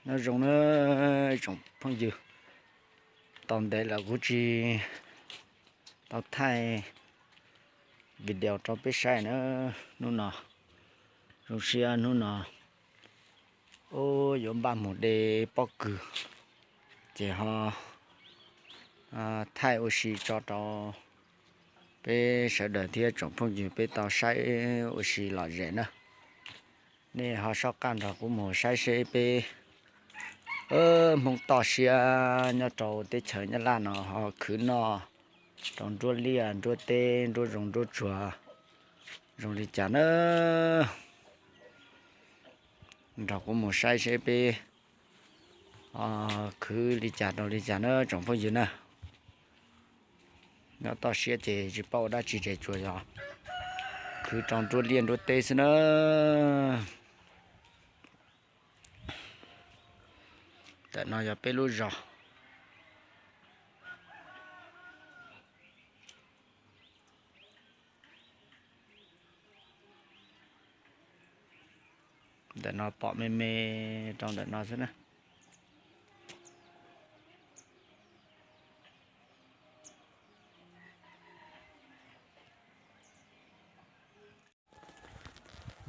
Nyob zoo na tsoom phooj ywg, tau ntev lawm kuv tsis tau thaij video rau peb saib na. Hnub no zoo siab hnub no yuav npaj mus de pob kws, ces ho thaij ua si tso rau peb sawv daws thiab tsoom phooj ywg peb tau saib ua si lom zem na. Nej ho soj qab nrog kuv mus saib seb peb Hmoob toj siab nyob rau teb chaws Nyab Laj no ho khwv noj rau nruab liaj nruab teb nruab zoov nruab tsuag zoo li cas na. Nrog kuv mus saib seb peb khwv li cas rau li cas na tsoom phooj ywg na. Nyob toj siab ces tsis paub ua dab tsi ces tsuas yog khwv rau nruab liaj nruab teb xwb na. Ntawm no yog peb lub zos. Ntawm no pom me me rau ntawm no xwb na.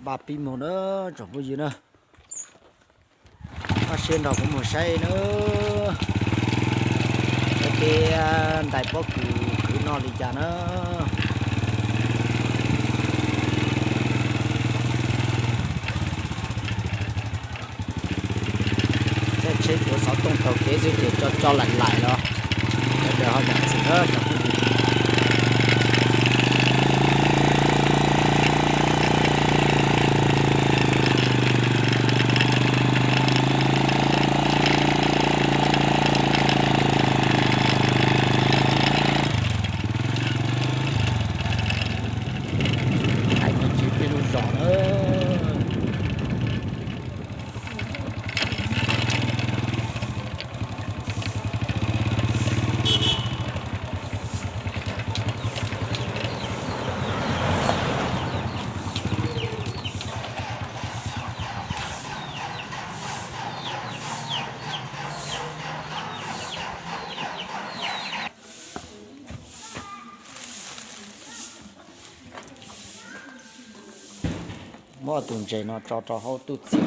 Npaj pib mus na tsoom phooj ywg na. Toj siab nrog kuv mus saib na, peb ntais pob kws khwv noj li cas na. Caij tsheb tuav xov tooj taug kev xwb ces tso tso laim laim los sawv daws ho zam txim na. Hais me ntsis peb lub zos na. Muab tus ntses no tso rau hauv tub txiv,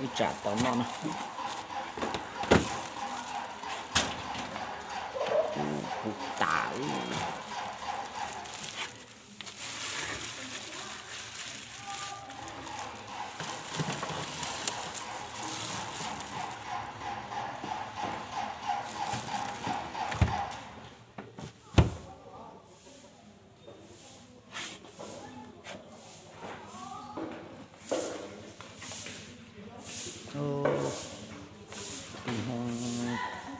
ib tsam tau noj na. Kuv tas. Tus Hmoob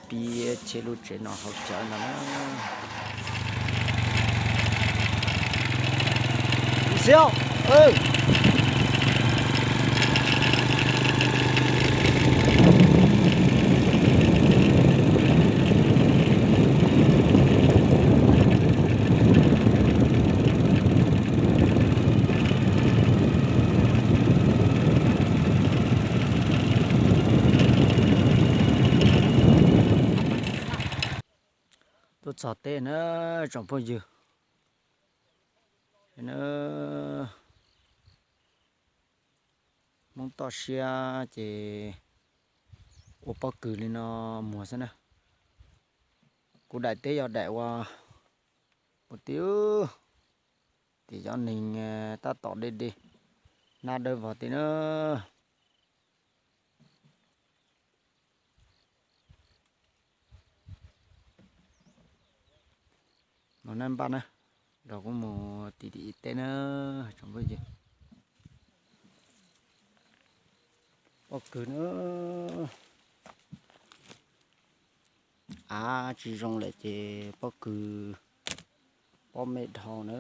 pib cheb lub tsev no haus cawv no na. Xib, tuaj txog teb na tsoom phooj ywg. Hmoob toj siab ces ua pob kws li no muag xwb na. Kuv daim teb yog daim ua, ua ti, tim cov neeg tab tom deb deb, hnab dawb vog ti na. Mus na npaj na, nrog kuv mus tim tim teb na, tsoom phooj ywg. Pob kws na, av tsis zoo lawm ces pob kws, pob me dhau na.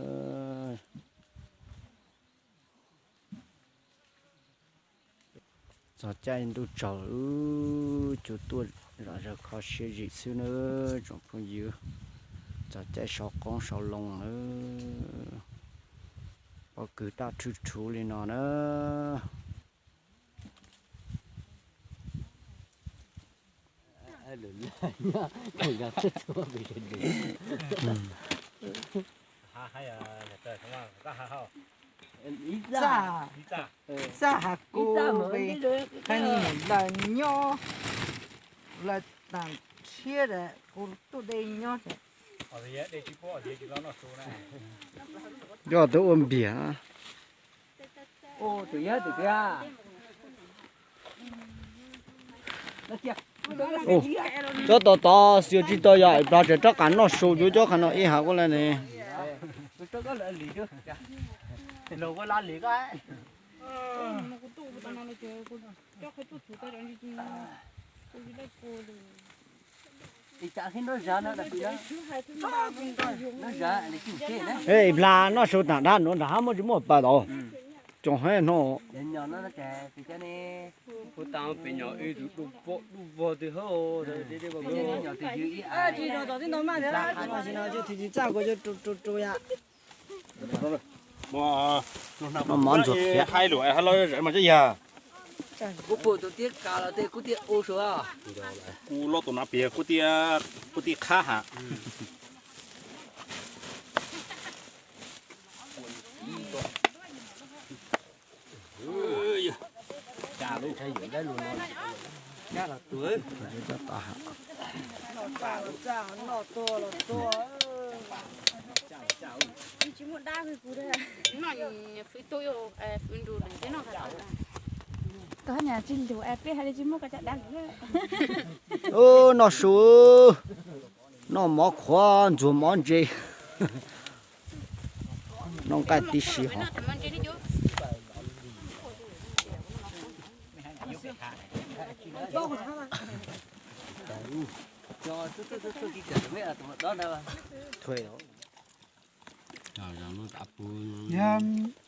Txog caij ntuj tsaus, cua tuaj zom zaws kho siab zim xwb na, tsoom phooj ywg. Txog caij sau qoob sau loo na, pob kws taj rhwv rhuv li no na. Xaj has kuv, koj mus lawm nyob, lawm tas tshiab kuv tuaj de nyob. Yog twb ua npiag. Cov tod tod xyov tsis tau yog plag tseem rov qab noj su cuv cov qhov no ib hab kuj le ne. Plag noj su tam dab nuav nrad hab muaj tsis muaj pas tau. Tsoom hab no. Mov ntxuag thiab. Kuv pum tus tib qab los tej kuv tias u sua. Kuv loj tus nav piav kuv tias, kuv tias qhab has. Koj nyas tsis lug es peb hais li tsis muaj koj cov dab lug. Noj su, noj mov qhuav ntxuag mov ntse. Noj nqaij tib si hov.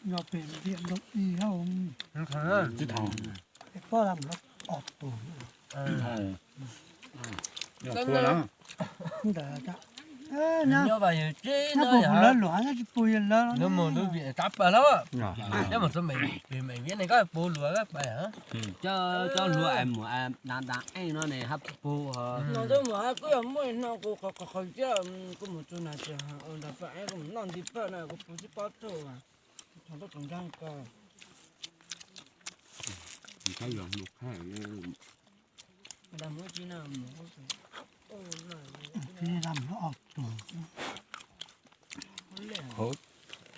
Yog pem Vietnam es poj lam os tus ntawd, nyob pem lawv luag nyob tsis pug yog lawv no mus tus vim tab pawg lawm. Nyob mus txog pem Vietnam koj pug luag koj pais. Cov luag es mus da da eej no ne hab pug. Kuj yog muaj no kuv qhov qhov qhov tias kuv mus txug na tsis ua nrog pawg es kuv mus noj nti pawg na kuv pug tsis paub tug.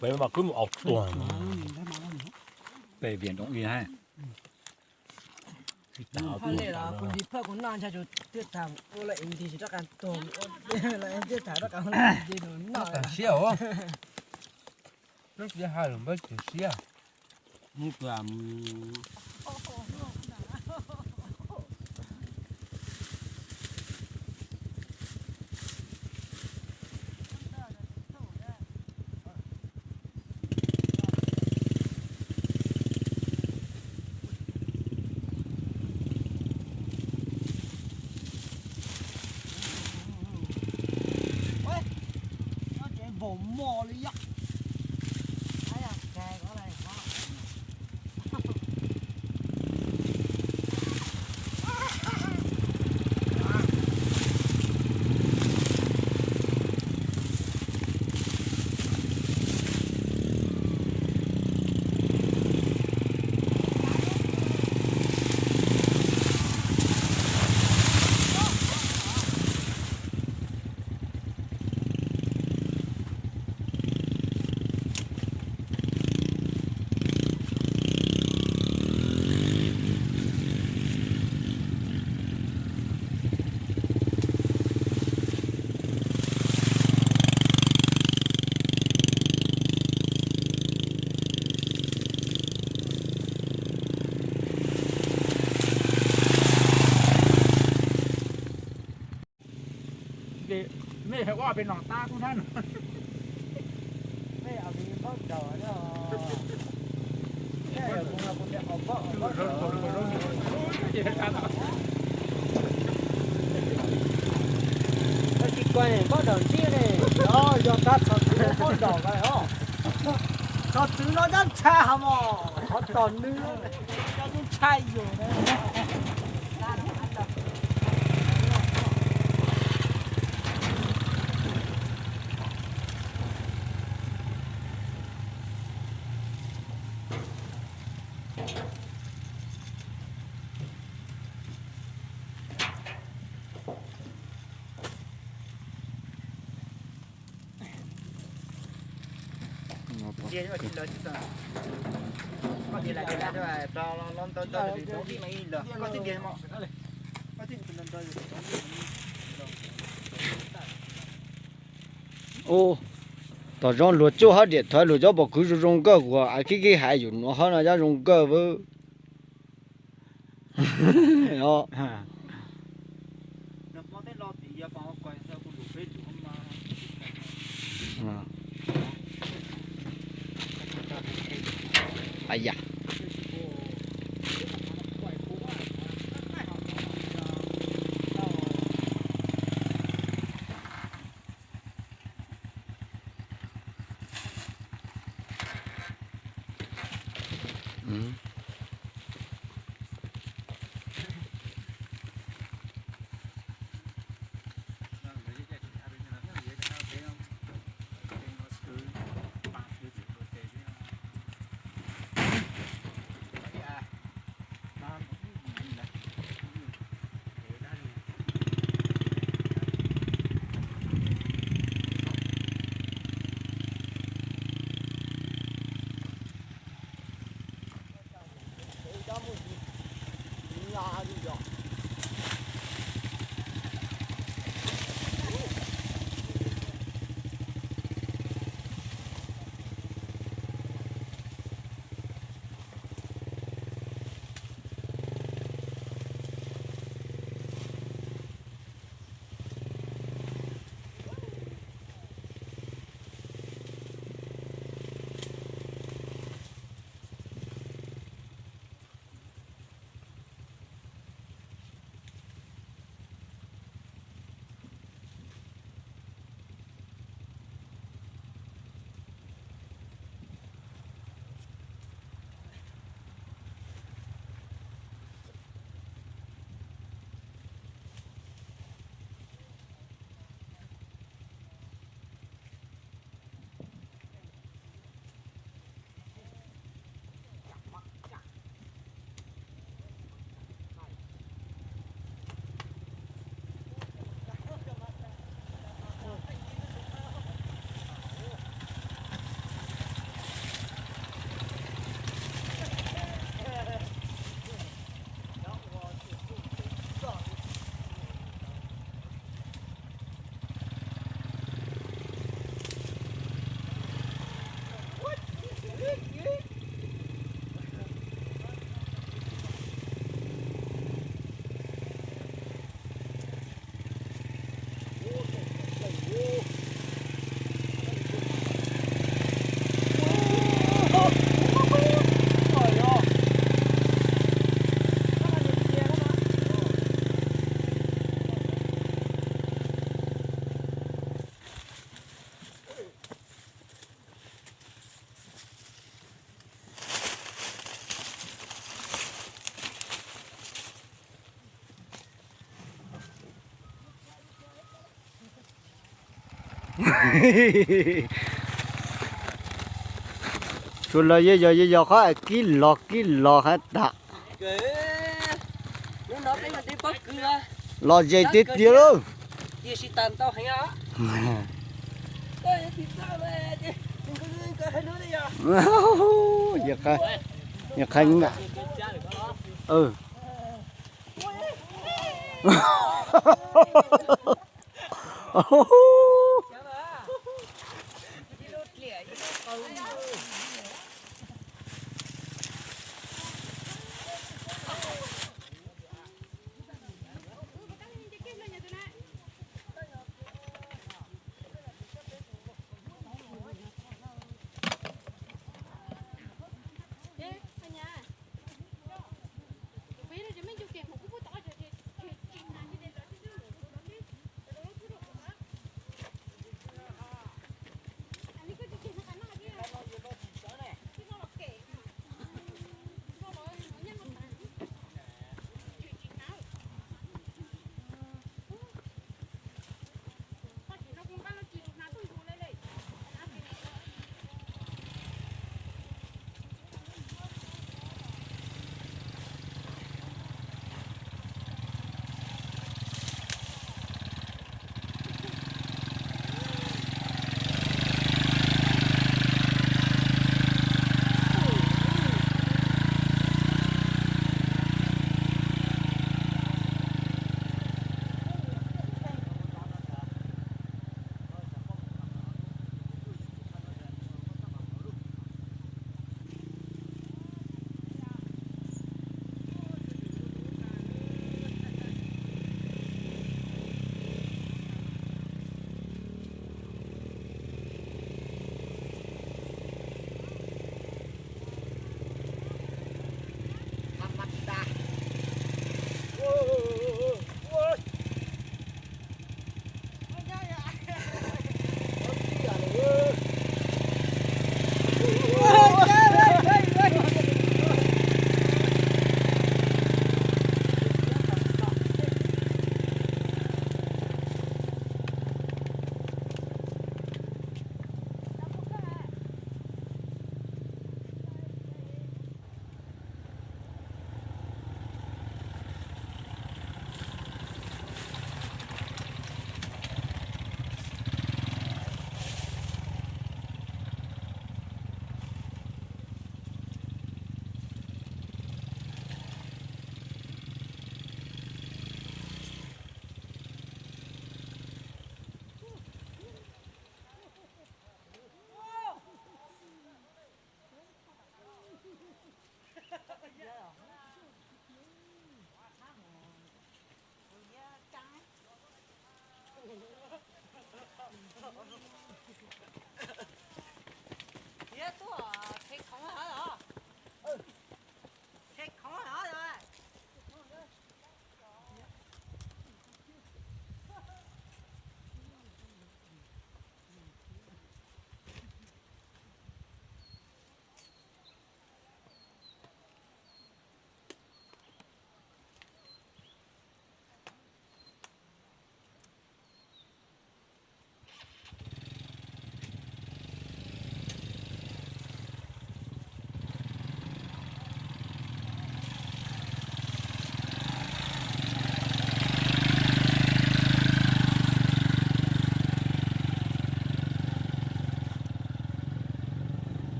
Peb mas kwv mus aus tuag pem Viam Nroos Ib hab. Kuv nti pawg kuv noj ntshai tsum twb tham ua lawm es nti tsis rov qab tuag, lawm twb tham rov qab ua lawm es nti noj siab os. Nub txiv hais lus npawb tsis siab. Noj tsev npaum mos li yom. Mej hais ua pem nom tab kuj thab no. Tsis koj npaub daum ntsib ne, yog tab txog txwv npaub daum os. Txog txwv no nyob ntshai has mos, qhov tom nws nyob ntshai yus. Ub, tom zoo luag tsuj hab diam thov luag cov pom kwv zoo zoo nkauj kuv a kib kib hais yus nuav hab no cov zoo nkauj vab. Tsuas los yeej yog yeej yog qhov kib los kib los hab tas. Los ze tiag tiag lauj. Yog qhov, yog qhov,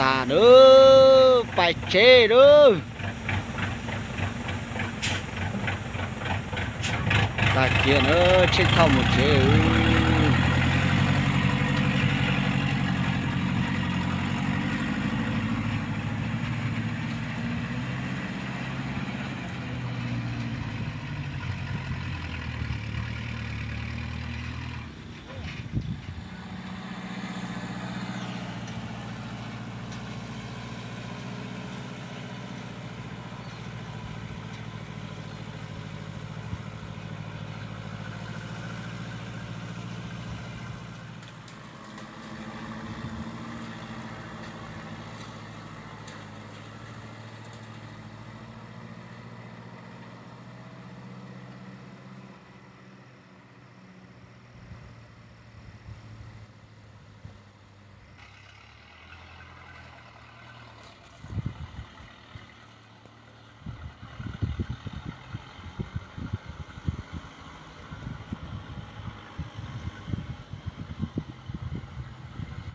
Tas lawm, pais tsev lawm. Tag kiag na, tsheb thauj mus tsev.